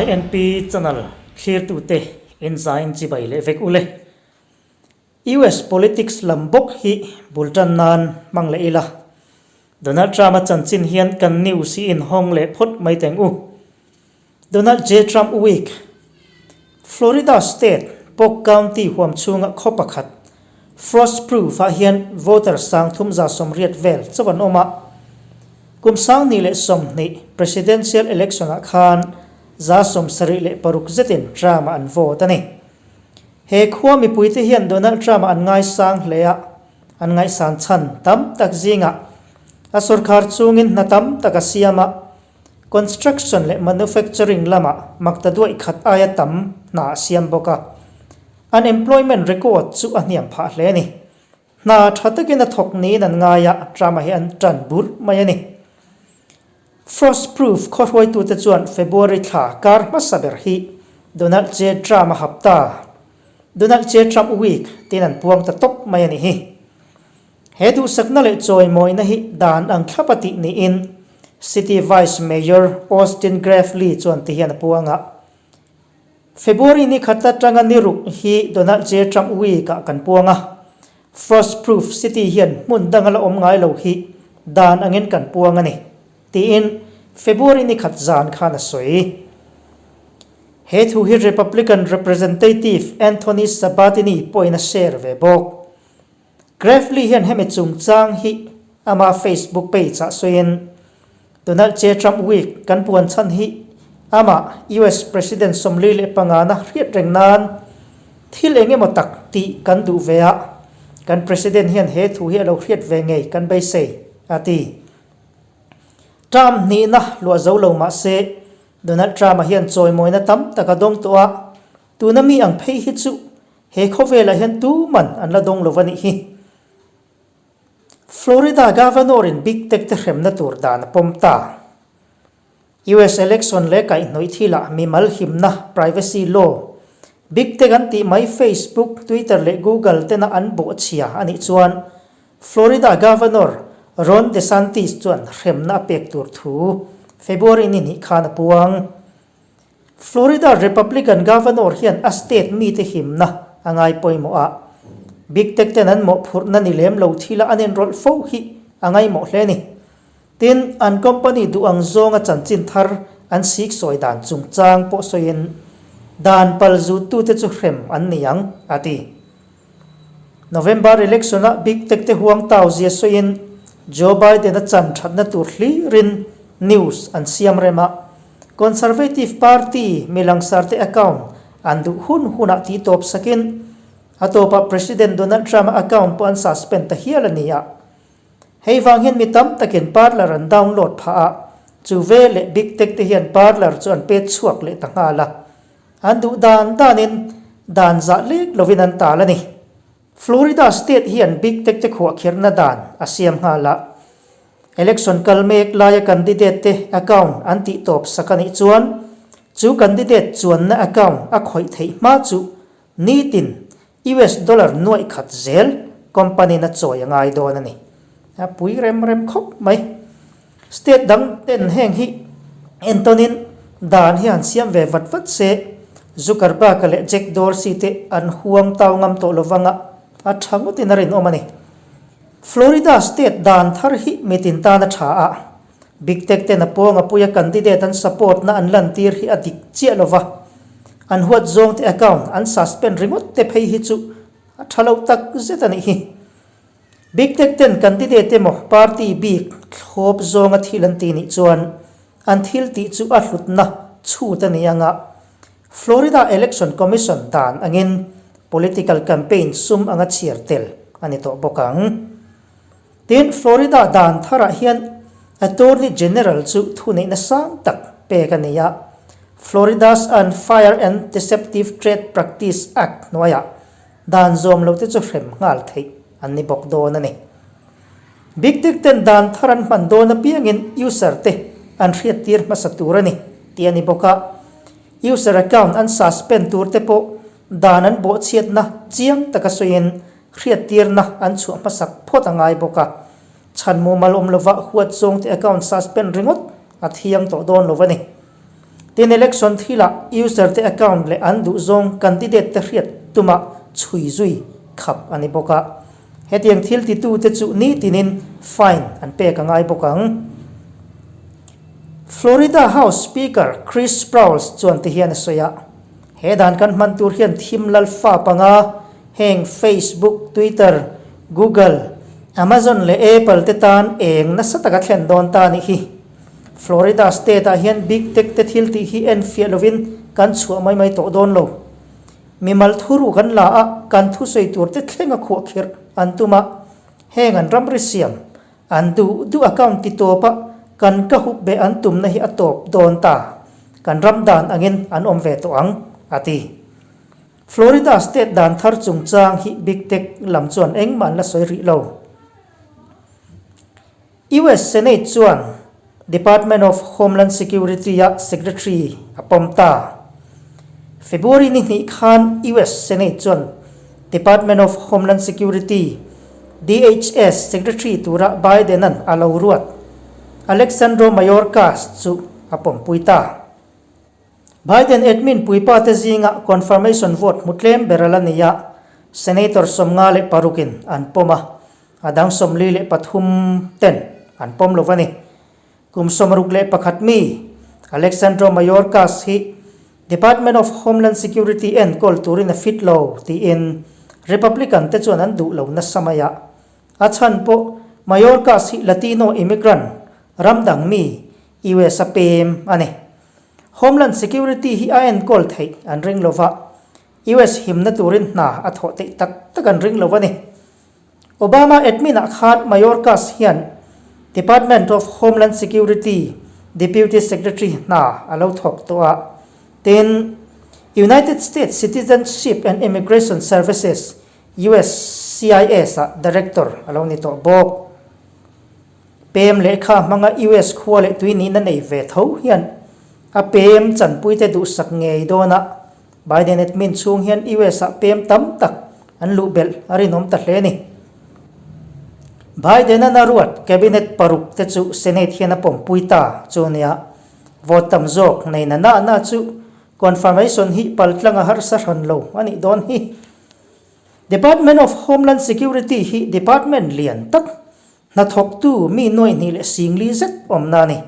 INP channel thlirtute in zain chibai leh vek ule. US politics lam bawk hi bul tan nan hmang leh ila. Donald Trump a chanchin hian kan news hi inhawng leh phawt mai teng u. Donald J. Trump Week, Florida State, Polk County huam chhunga khaw pakhat, Frostproof ah hian voter 380 vel chauh an awm a. Kum 2020 Presidential Election ah khan 76% zetin Trump a an vote a ni. He khua mipuite hian Donald Trump a an ngaisang hle a, an ngaihsan chhan tam tak zingah a sorkar chungin hna tam tak a siam a, Construction leh manufacturing lamah makta duaih khat aia tam hna a siam bawk a, unemployment record chu a hniam phah hle a ni. Hna tha takin a thawk niin an ngai a, Trump-a hi an tan burh mai a ni. Frostproof khawhruaitute chuan February thla kar hmasa ber hi Donald J. Trump-a hapta, Donald J. Trump Week, tiin an puang ta tawp mai a ni hi. He duhsakna leh chawimawina hi dan ang thlap a tih niin City Vice Mayor Austin Gravely chuan ti hian a puang a. February ni khat atanga ni ruk hi Donald J. Trump Week-ah kan puang a. Frostproof City hian hmun danga la awm ngai lo hi dan angin kan puang a ni, tiin February ni khat zan khan a sawi. He thu hi Republican Representative Anthony Sabatini pawhin a share ve bawk. Gravely hian hemi chungchang hi ama Facebook page ah sawiin, Donald J. Trump Week kan puan chhan hi amah US President 45 na hriat reng nan thil eng emaw tak tih kan duh ve a, kan President hian he thu hi a lo hriat ve ngei kan beisei, a ti. Term hnihna luah zo lo mah se, Donald Trump-a hian chawimawina tam tak a dawng tawh a, tuna mi ang phei hi chu He khawvelah hian tuman an la dawng lo a nih hi. Florida Governor in Big Tech te hremna tur dan a pawm ta. US election leh kaihhnawih thilah mimal himna, privacy law, Big Tech an tih mai Facebook, Twitter leh Google tena an bawhchhia a nih chuan Florida Governor Ron DeSantis chuan hremna a pek tur thu February ni hnih khan a puang. Florida Republican Governor hian a state mite himna a ngai pawimawh a, Big Tech ten an mawhphurhna ni lem lo thila an inrawlh fo hi a ngaimawh hle a ni. Tin, an company duh ang zawnga chanchin thar an siksawi dan chungchang pawh sawiin dan pal zuttute chu hrem an ni ang, a ti. November election-ah Big Tech te huang tau zia sawiin Joe Biden-a chan thatna tur hlirin news an siam rem a, Conservative Party mi langsarte account an duh hun hunah tih tawp sakin a tawpah President Donald Trump-a account pawh an suspend ta hial a ni a. Hei vang hian mi tam takin Parler an download phah a, chu ve leh Big Tech te hian Parler chu an pet chhuak leh ta nghal a. An duh dan danin dan zah lek lovin an tal a ni. Florida state hian Big Tech te khuahkhirhna dan a siam nghal a. Election kal mek laia candidate te account an tih tawp sak a nih chuan chu candidate chuanna account a khawih theih hma chu nitin US dollar nuaih khat zel company in a chawi a ngai dawn a ni. A pui rem rem khawp mai. State dang ten heng hi entawnin dan hi han siam ve vat vat se, Zuckerberg-a leh Jack Dorsey te an huang tau ngam tawh lovanga a tha ngawtin a rinawm a ni. Florida state dan thar hi mitin tan a tha a, Big Tech ten a pawng a puia candidate an support na an lantir hi a dik chiah lova, an huat zawng te account an suspend ringawt te phei hi chu a tha lo tak zet a nih hi. Big Tech ten candidate emaw party bik thlawp zawnga thil an ti nih chuan an thil tih chu a hlutna chhut a ni anga Florida Election Commission dan angin political campaign sum anga chhiar tel a ni tawh bawk ang. Tin, Florida dan tharah hian Attorney General chu thuneihna sang tak pek a ni a, Florida's Unfair and Deceptive Trade Practice Act hnuaiah dan zawm lote chu hrem nghal theih an ni bawk dawn a ni. Big Tech ten dan thar an hman dawn apiangin user te an hriattir hmasa tur a ni tih a ni bawk a. User account an suspend tur te pawh dan an bawhchhiatna chiang taka sawiin hriattirna an chhuah hmasak phawt a ngai bawk a. Chhan mumal awm lova huat zawng te account suspend ringawt a thiang tawh dawn lo a ni. Tin election thilah user te account leh an duhzawng candidate te hriat tuma chhui zui khap a ni bawk a. Hetiang thil titute chu nitinin fine an pek a ngai bawk ang. Florida House Speaker Chris Sprowls chuan ti hian a sawi a, He dan kan hman tur hian thim lal fa panga heng Facebook, Twitter, Google, Amazon leh Apple te tan eng nasa taka thlen dawn ta a nih hi. Florida state ah hian Big Tech te thil tih hi enfiah lovin kan chhuah mai mai tawh dawn lo. Mimal thuru kan la a, kan thusawi tur te thleng a khuah khirh an tum a, heng an ramri siam, an duh duh account ti tawp a, kan ka hup beh an tumna hi a tawp dawn ta, kan ram dan angin an awm ve tawh ang, a ti. Florida state dan thar chungchang hi Big Tech lam chuan engmah an la sawi rih lo. US Senate chuan Department of Homeland Security-a Secretary a pawm ta. February ni hnih khan US Senate chuan Department of Homeland Security, DHS, Secretary tura Biden-a'n a lo ruat Alexandro Mayorkas chu a pawmpui ta. Biden admin puipa te zinga confirmation vote hmu tlem ber a la ni a, Senator 56 in an pawm a, A dang 43 ten an pawm lo a ni. Kum 61 mi Alexandro Mayorkas hi Department of Homeland Security enkawl turin a fit lo tiin Republican te chuan an duh lo nasa mai a. A chhan pawh Mayorkas hi Latino immigrant, ram dang mi, US a pem a ni. Homeland Security hi a enkawl theih an ring lo va, US himna turin hna a thawh theih tak tak an ring lo a ni. Obama admin-ah khan Mayorkas hian Department of Homeland Security Deputy Secretary hna a lo thawk tawh a, tin, United States Citizenship and Immigration Services, USCIS, ah Director a lo ni tawh bawk. Pem lehkha hmanga US khua leh tui nihna nei ve tho hian a pem chanpuite duhsak ngei dawn a, Biden admin chhung hian US ah pem tam tak an luh belh a rinawm ta hle a ni. Biden-a'n a ruat cabinet paruk te chu Senate hian a pawmpui ta chu nia. Vote tam zawk nei na na na chu confirmation hi paltlang a harsa hran lo a nih dawn hi. Department of Homeland Security hi department lian tak hnathawktu mi nuaih hnih leh singli zet awmna a ni.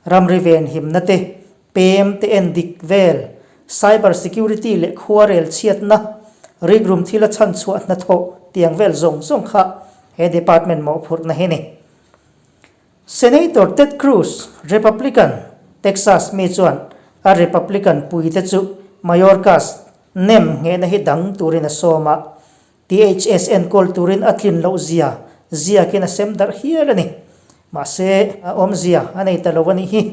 Ramri venhimna te Pem te en dik vel, cyber security leh khuarel chhiatna, rikrum thila chhanchhuah hnathawh tiang vel zawng zawng kha he department mawhphurhna hi ni. Senator Ted Cruz, Republican, Texas mi chuan a Republican puite chu Mayorkas nem nghehna hi dang turin a sawm a, THS enkawl turin a tlin loh zia ziakin a sem darh hial a ni. Mahse, a awmzia a nei ta lo a nih hi.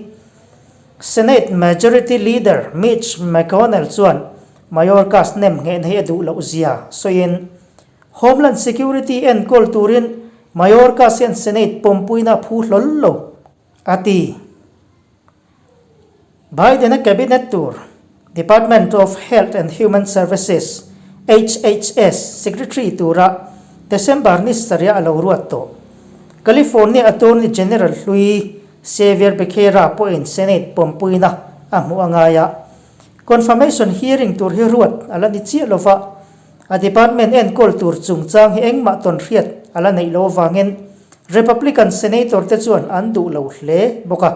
Senate Majority Leader Mitch McConnell chuan Mayorkas nem nghehna hi a duh loh zia sawiin, Homeland Security enkawl turin Mayorkas hian Senate pawmpuina a phu hlawl lo, a ti. Biden-a cabinet tur Department of Health and Human Services, HHS, Secretary tura December ni sarih a lo ruat tawh. California Attorney General hlui Xavier Becerra pawhin Senate pawmpuina a hmuh a ngai a. Confirmation hearing tur hi ruat a la ni chiah lo va, a department enkawl tur chungchang hi engmah tawn hriat a la neih loh avangin Republican Senator te chuan an duh lo hle bawk a.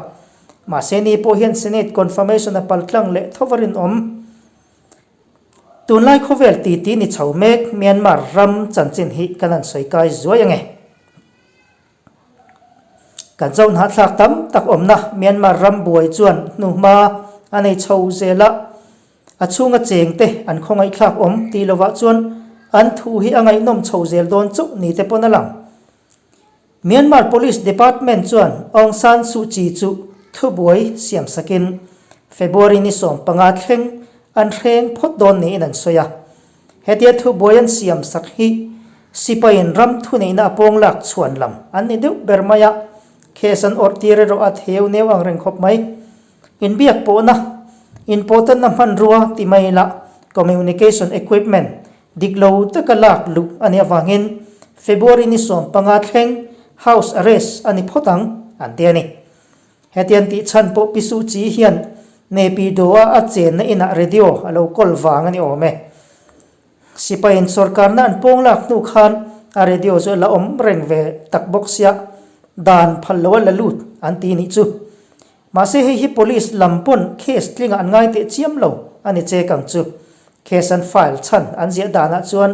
Mahse ni pawh hian Senate confirmation a paltlang leh tho va rinawm. Tunlai khawvel titi ni chho mek Myanmar ram chanchin hi kan han sawi kai zuai ange. Kan zo hnahthlak tam tak awmna Myanmar ram buai chuan hnuhma a nei chho zel a, a chhunga chengte an khawngaihthlak awm tih lovah chuan an thu hi a ngaihnawm chho zel dawn chauh ni te pawn a lang. Myanmar Police Department chuan Aung San Suu Kyi chu thubuai siam sakin February ni 15 thleng an hreng phawt dawn niin an sawi a. Hetia thubuai an siam sak hi sipaiin ram thuneihna a pawng lak chhuan lam an ni deuh ber mai a, case an awrh tir erawh a theu neu ang reng khawp mai. Inbiak pawhna, inpawhtanna hmanrua ti mai ila communication equipment Dik lo taka lak luh a nih avangin February ni 15 thleng house arrest a ni phawt ang, an ti a ni. Hetiang tih chhan pawh Pi Suu Kyi hian Naypyidaw-a a chenna inah radio a lo kawl vang a ni awm e. Sipaiin sorkarna an pawng lak hnu khan a radio chu a la awm reng ve tak bawk sia, dan phal lo a la lut an ti nih chu. Mahse hei hi police lam pawn case tlingah an ngai teh chiam lo a ni chek ang chu. Case an file chhan an ziah danah chuan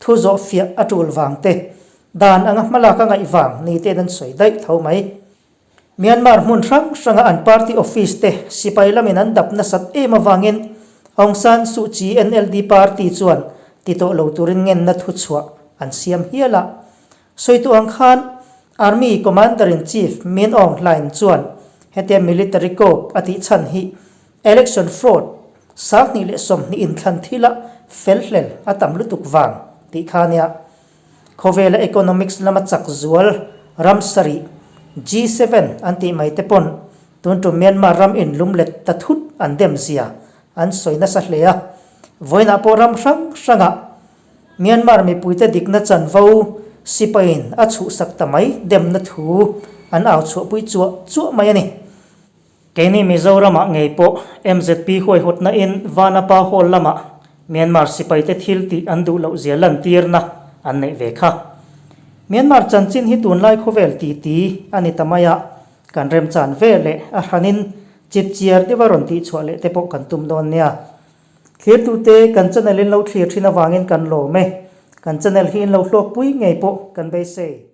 thu zawh fiah a tul vang te, dan anga hmalak a ngaih vang ni tein an sawi daih tho mai. Myanmar hmun hrang hranga an party office te sipai lamin an dap nasat em avangin Aung San Suu Kyi NLD party chuan ti tawh lo turin ngenna thuchhuah an siam hial a. Sawitu ang khan Army Commander-in-Chief Min Aung Hlaing chuan hetia military coup a tih chhan hi election fraud 2020 inthlan thila felhlel a tam lutuk vang tih kha nia. Khawvela economics lama chak zual ram sarih, G7 an tih mai te pawn tun tum Myanmar ram inlum let ta thut an dem zia an sawi nasa hle a. Vawiinah pawh ram hrang hrangah Myanmar mipuite dikna chanvo sipaiin a chhuhsak ta mai demna thu an au chhuahpui chuah chuah mai a ni. Keini Mizoramah ngei pawh MZP huaihawtna in Vanapa Hall lamah Myanmar sipaite thil tih an duh loh zia lantirna an neih ve kha. Myanmar chanchin hi tunlai khawvel titi a ni ta mai a, kan remchan ve leh a hranin chipchiar deuha rawn tihchhuah leh te pawh kan tum dawn nia. Thlirtute kan channel in lo thlir thin avangin kan lawm e. Kan channel hi in lo hlawkpui ngei pawh kan beisei.